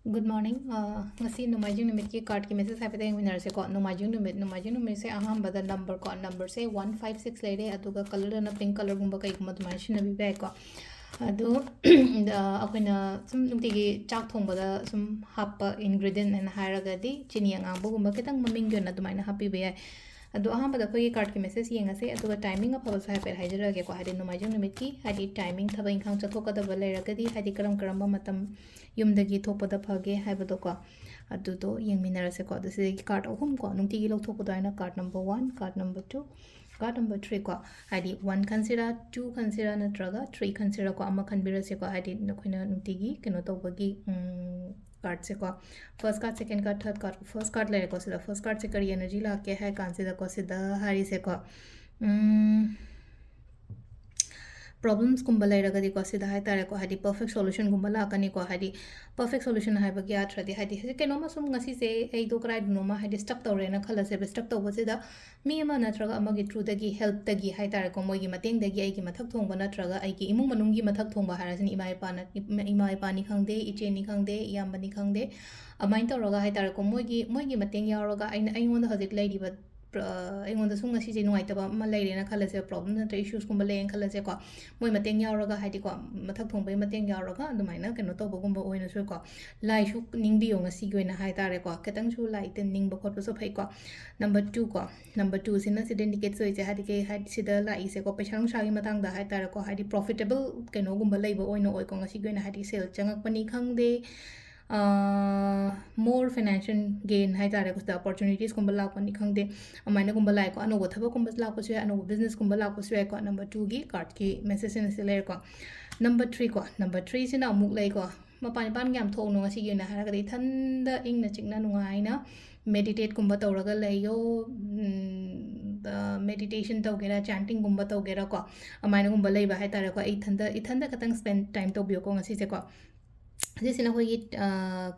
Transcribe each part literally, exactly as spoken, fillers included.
Good morning. ꯑ, ꯉꯁꯤ ꯅꯣꯡꯃꯥꯏꯖꯤꯡ ꯅꯨꯃꯤꯠꯀꯤ cardꯀꯤ message ꯍꯥꯏꯐꯦꯠꯇꯪ ꯌꯦꯡꯃꯤꯟꯅꯔꯁꯦꯀꯣ꯫ ꯅꯣꯡꯃꯥꯏꯖꯤꯡ ꯅꯨꯃꯤꯠ, ꯅꯣꯡꯃꯥꯏꯖꯤꯡ ꯅꯨꯃꯤꯠꯁꯦ ꯑꯍꯥꯟꯕꯗ number ꯀꯣ, numberꯁꯦ one five six ꯂꯩꯔꯦ, ꯑꯗꯨꯒ colourꯗꯅ pink colourꯒꯨꯝꯕ ꯀꯩꯒꯨꯝꯕ ꯑꯗꯨꯃꯥꯏꯅ ꯁꯤꯖꯤꯟꯅꯕꯤꯕ ꯌꯥꯏꯀꯣ꯫ ꯑꯗꯨ, ꯑ, ꯑꯩꯈꯣꯏꯅ ꯁꯨꯝ ꯅꯨꯡꯇꯤꯒꯤ ꯆꯥꯛ ꯊꯣꯡꯕꯗ ꯁꯨꯝ ꯍꯥꯞꯄ ingredient ꯍꯥꯏꯅ ꯍꯥꯏꯔꯒꯗꯤ ꯆꯤꯅꯤ ꯑꯉꯥꯡꯕꯒꯨꯝꯕ ꯈꯤꯇꯪ ꯃꯃꯤꯡꯒꯤ ꯑꯣꯏꯅ ꯑꯗꯨꯃꯥꯏꯅ ꯍꯥꯞꯄꯤꯕ ꯌꯥꯏ꯫ ꯑꯗꯣ ꯑꯍꯥꯟꯕꯗ ꯑꯩꯈꯣꯏꯒꯤ cardꯀꯤ message ꯌꯦꯡꯉꯁꯦ, ꯑꯗꯨꯒ timing ꯑꯐꯕꯁꯨ ꯍꯥꯏꯐꯦꯠ ꯍꯥꯏꯖꯔꯛꯑꯒꯦꯀꯣ꯫ ꯍꯥꯏꯗꯤ ꯅꯣꯡꯃꯥꯏꯖꯤꯡ ꯅꯨꯃꯤꯠꯀꯤ, ꯍꯥꯏꯗꯤ timing ꯊꯕꯛ ꯏꯪꯈꯥꯡ ꯆꯠꯊꯣꯛꯀꯗꯕ ꯂꯩꯔꯒꯗꯤ, ꯍꯥꯏꯗꯤ ꯀꯔꯝ ꯀꯔꯝꯕ ꯃꯇꯝ ꯌꯨꯝꯗꯒꯤ ꯊꯣꯛꯄꯗ ꯐꯒꯦ ꯍꯥꯏꯕꯗꯣꯀꯣ꯫ ꯑꯗꯨꯗꯣ ꯌꯦꯡꯃꯤꯟꯅꯔꯁꯦꯀꯣ꯫ ꯑꯗꯣ ꯁꯤꯗꯒꯤ card ꯑꯍꯨꯝ ꯀꯣ, ꯅꯨꯡꯇꯤꯒꯤ ꯂꯧꯊꯣꯛꯄꯗꯣ ꯍꯥꯏꯅ card number one, card number two, card number three ꯀꯣ꯫ ꯍꯥꯏꯗꯤ one ꯈꯟꯁꯤꯔꯥ, two ꯈꯟꯁꯤꯔꯥ, ꯅꯠꯇ꯭ꯔꯒ three ꯈꯟꯁꯤꯔꯥꯀꯣ, ꯑꯃ ꯈꯟꯕꯤꯔꯁꯦꯀꯣ꯫ ꯍꯥꯏꯗꯤ ꯅꯈꯣꯏꯅ ꯅꯨꯡꯇꯤꯒꯤ ꯀꯩꯅꯣ ꯇꯧꯕꯒꯤ, ꯎꯝ, cardꯁꯦꯀꯣ꯫ First card, second card, third card, first card ꯂꯩꯔꯦꯀꯣ꯫ ꯁꯤꯗ first cardꯁꯦ ꯀꯔꯤ energy ꯂꯥꯛꯀꯦ ꯍꯥꯏ ꯀꯥꯟꯁꯤꯗꯀꯣ, ꯁꯤꯗ ꯍꯥꯏꯔꯤꯁꯦꯀꯣ, ꯎꯝ, problemsꯀꯨꯝꯕ ꯂꯩꯔꯒꯗꯤꯀꯣ, ꯁꯤꯗ ꯍꯥꯏ ꯇꯥꯔꯦꯀꯣ, ꯍꯥꯏꯗꯤ perfect solutionꯒꯨꯝꯕ ꯂꯥꯛꯀꯅꯤꯀꯣ꯫ ꯍꯥꯏꯗꯤ perfect solution ꯍꯥꯏꯕꯒꯤ ꯑꯥꯔꯊꯗꯤ, ꯍꯥꯏꯗꯤ ꯍꯧꯖꯤꯛ ꯀꯩꯅꯣꯝꯃ ꯁꯨꯝ ꯉꯁꯤꯁꯦ ꯑꯩꯗꯣ ꯀꯗꯥꯏꯗꯅꯣꯃ ꯍꯥꯏꯗꯤ stuck ꯇꯧꯔꯦꯅ ꯈꯜꯂꯁꯦꯕ꯫ Stuck ꯇꯧꯕꯁꯤꯗ ꯃꯤ ꯑꯃ ꯅꯠꯇ꯭ꯔꯒ ꯑꯃꯒꯤ throughꯗꯒꯤ, helpꯇꯒꯤ ꯍꯥꯏ ꯇꯥꯔꯦꯀꯣ, ꯃꯣꯏꯒꯤ ꯃꯇꯦꯡꯗꯒꯤ ꯑꯩꯒꯤ ꯃꯊꯛ ꯊꯣꯡꯕ ꯅꯠꯇ꯭ꯔꯒ ꯑꯩꯒꯤ ꯏꯃꯨꯡ ꯃꯅꯨꯡꯒꯤ ꯃꯊꯛ ꯊꯣꯡꯕ ꯍꯥꯏꯔꯁꯤꯅꯦ, ꯏꯃꯥ ꯏꯄꯥꯅ, ꯏꯃꯥ ꯏꯄꯥꯅꯤ ꯈꯪꯗꯦ, ꯏꯆꯦꯅꯤ ꯈꯪꯗꯦ, ꯏꯌꯥꯝꯕꯅꯤ ꯈꯪꯗꯦ, ꯑꯗꯨꯃꯥꯏꯅ ꯇꯧꯔꯒ ꯍꯥꯏ ꯇꯥꯔꯦꯀꯣ, ꯃꯣꯏꯒꯤ, ꯃꯣꯏꯒꯤ ꯃꯇꯦꯡ ꯌꯥꯎꯔꯒ ꯑꯩꯅ, ꯑꯩꯉꯣꯟꯗ ꯍꯧꯖꯤꯛ ꯂꯩꯔꯤꯕ ꯄ꯭ꯔ-, ꯑꯩꯉꯣꯟꯗ ꯁꯨꯝ ꯉꯁꯤꯁꯦ ꯅꯨꯡꯉꯥꯏꯇꯕ ꯑꯃ ꯂꯩꯔꯦꯅ ꯈꯜꯂꯁꯦ, problem ꯅꯠꯇ꯭ꯔꯒ issuesꯀꯨꯝꯕ ꯂꯩꯔꯦꯅ ꯈꯜꯂꯁꯦꯀꯣ, ꯃꯣꯏ ꯃꯇꯦꯡ ꯌꯥꯎꯔꯒ, ꯍꯥꯏꯗꯤꯀꯣ, ꯃꯊꯛ ꯊꯣꯡꯕꯒꯤ ꯃꯇꯦꯡ ꯌꯥꯎꯔꯒ ꯑꯗꯨꯃꯥꯏꯅ ꯀꯩꯅꯣ ꯇꯧꯕꯒꯨꯝꯕ ꯑꯣꯏꯅꯁꯨꯀꯣ, ꯂꯥꯏꯁꯨ ꯅꯤꯡꯕꯤꯌꯣ ꯉꯁꯤꯒꯤ ꯑꯣꯏꯅ ꯍꯥꯏ ꯇꯥꯔꯦꯀꯣ, ꯈꯤꯇꯪꯁꯨ ꯂꯥꯏ ꯇꯤꯟ ꯅꯤꯡꯕ ꯈꯣꯠꯄꯁꯨ ꯐꯩꯀꯣ꯫ Number two ꯀꯣ, number twoꯁꯤꯅ ꯁꯤꯗ indicate ꯇꯧꯔꯤꯁꯦ, ꯍꯥꯏꯗꯤ ꯀꯩ ꯍꯥꯏ, ꯁꯤꯗ ꯂꯥꯛꯏꯁꯦꯀꯣ, ꯄꯩꯁꯥ ꯅꯨꯡꯁꯥꯒꯤ ꯃꯇꯥꯡꯗ ꯍꯥꯏ ꯇꯥꯔꯦꯀꯣ, ꯍꯥꯏꯗꯤ profitable ꯀꯩꯅꯣꯒꯨꯝꯕ ꯂꯩꯕ ꯑꯣꯏꯅ ꯑꯣꯏꯀꯣ ꯉꯁꯤꯒꯤ ꯑꯣꯏꯅ, ꯍꯥꯏꯗꯤ sale ꯆꯪꯉꯛꯄꯅꯤ ꯈꯪꯗꯦ, ꯑꯥ, more financial gain ꯍꯥꯏ ꯇꯥꯔꯦꯀꯣ, ꯁꯤꯗ opportunitiesꯀꯨꯝꯕ ꯂꯥꯛꯄꯅꯤ ꯈꯪꯗꯦ, ꯑꯗꯨꯃꯥꯏꯅꯒꯨꯝꯕ ꯂꯥꯛꯑꯦꯀꯣ꯫ ꯑꯅꯧꯕ ꯊꯕꯛꯀꯨꯝꯕ ꯂꯥꯛꯄꯁꯨ ꯌꯥꯏ, ꯑꯅꯧꯕ businessꯀꯨꯝꯕ ꯂꯥꯛꯄꯁꯨ ꯌꯥꯏꯀꯣ꯫ Number twoꯒꯤ cardꯀꯤ messageꯁꯤꯅ ꯁꯤ ꯂꯩꯔꯦꯀꯣ꯫ Number three ꯀꯣ, number threeꯁꯤꯅ ꯑꯃꯨꯛ ꯂꯩꯀꯣ, ꯃꯄꯥꯟ ꯏꯄꯥꯟ ꯌꯥꯝ ꯊꯣꯛꯎꯅꯨ ꯉꯁꯤꯒꯤ ꯑꯣꯏꯅ ꯍꯥꯏꯔꯒꯗꯤ, ꯏꯊꯟꯗ ꯏꯪꯅ ꯆꯤꯛꯅ ꯅꯨꯡꯉꯥꯏꯅ meditateꯀꯨꯝꯕ ꯇꯧꯔꯒ ꯂꯩꯌꯣ꯫ ꯎꯝ, ꯑ, meditation ꯇꯧꯒꯦꯔꯥ, chantingꯒꯨꯝꯕ ꯇꯧꯒꯦꯔꯥꯀꯣ, ꯑꯗꯨꯃꯥꯏꯅꯒꯨꯝꯕ ꯂꯩꯕ ꯍꯥꯏ ꯇꯥꯔꯦꯀꯣ꯫ ꯑꯩ ꯏꯊꯟꯗ, ꯏꯊꯟꯗ ꯈꯇꯪ spend time ꯇꯧꯕꯤꯌꯣꯀꯣ ꯉꯁꯤꯁꯦꯀꯣ꯫ ꯑꯁꯤꯁꯤꯅ ꯑꯩꯈꯣꯏꯒꯤ, ꯑ,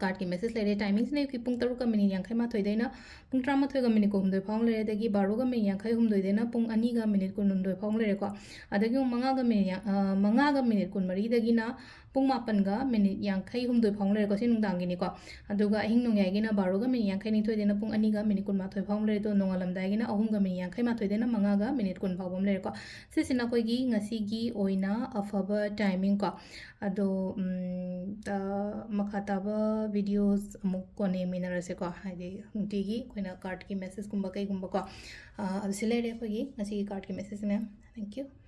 cardꯀꯤ message ꯂꯩꯔꯦ꯫ Timingꯁꯤꯅ ꯑꯌꯨꯛꯀꯤ ꯄꯨꯡ ꯇꯔꯨꯛꯀ minute ꯌꯥꯡꯈꯩ ꯃꯥꯊꯣꯏꯗꯩꯅ ꯄꯨꯡ ꯇꯔꯥꯃꯥꯊꯣꯏꯒ ꯃꯤꯅꯤꯠ ꯀꯨꯟꯍꯨꯝꯗꯣꯏ ꯐꯥꯎ ꯂꯩꯔꯦ, ꯑꯗꯒꯤ ꯕꯥꯔꯣꯒ ꯃꯤꯅꯤꯠ ꯌꯥꯡꯈꯩ ꯍꯨꯝꯗꯣꯏꯗꯩꯅ ꯄꯨꯡ ꯑꯅꯤꯒ ꯃꯤꯅꯤꯠ ꯀꯨꯟꯍꯨꯝꯗꯣꯏ ꯐꯥꯎ ꯂꯩꯔꯦꯀꯣ꯫ ꯑꯗꯒꯤ ꯑꯃꯨꯛ ꯃꯉꯥꯒ ꯃꯤꯅꯤꯠ ꯌꯥ-, ꯑ, ꯃꯉꯥꯒ ꯃꯤꯅꯤꯠ ꯀꯨꯟꯃꯔꯤꯗꯒꯤꯅ ꯄꯨꯡ ꯃꯥꯄꯟꯒ ꯃꯤꯅꯤꯠ ꯌꯥꯡꯈꯩ ꯍꯨꯝꯗꯣꯏ ꯐꯥꯎ ꯂꯩꯔꯦꯀꯣ, ꯁꯤ ꯅꯨꯡꯗꯥꯡꯒꯤꯅꯤꯀꯣ꯫ ꯑꯗꯨꯒ ꯑꯍꯤꯡ ꯅꯣꯡꯌꯥꯏꯒꯤꯅ ꯕꯥꯔꯣꯒ ꯃꯤꯅꯤꯠ ꯌꯥꯡꯈꯩ ꯅꯤꯊꯣꯏꯗꯩꯅ ꯄꯨꯡ ꯑꯅꯤꯒ ꯃꯤꯅꯤꯠ ꯀꯨꯟꯃꯥꯊꯣꯏ ꯐꯥꯎ ꯂꯩꯔꯦ, ꯑꯗꯣ ꯅꯣꯡꯉꯥꯜꯂꯝꯗꯥꯏꯒꯤꯅ ꯑꯍꯨꯝꯒ ꯃꯤꯅꯤꯠ ꯌꯥꯡꯈꯩ ꯃꯥꯊꯣꯏꯗꯩꯅ ꯃꯉꯥꯒ ꯃꯤꯅꯤꯠ ꯀꯨꯟ ꯐꯥꯎꯕ ꯑꯃ ꯂꯩꯔꯦꯀꯣ꯫ ꯁꯤꯁꯤꯅ ꯑꯩꯈꯣꯏꯒꯤ ꯉꯁꯤꯒꯤ ꯑꯣꯏꯅ ꯑꯐꯕ timing ꯀꯣ꯫ ꯑꯗꯣ, ꯎꯝ, ꯑ, ꯃꯈꯥ ꯇꯥꯕ videos ꯑꯃꯨꯛ ꯀꯣꯟꯅ ꯌꯦꯡꯃꯤꯟꯅꯔꯁꯦꯀꯣ, ꯍꯥꯏꯗꯤ ꯅꯨꯡꯇꯤꯒꯤ ꯑꯩꯈꯣꯏꯅ cardꯀꯤ messageꯀꯨꯝꯕ ꯀꯩꯒꯨꯝꯕꯀꯣ꯫ ꯑ, ꯑꯗꯨ ꯁꯤ ꯂꯩꯔꯦ ꯑꯩꯈꯣꯏꯒꯤ ꯉꯁꯤꯒꯤ cardꯀꯤ messageꯁꯤꯅ꯫ Thank you꯫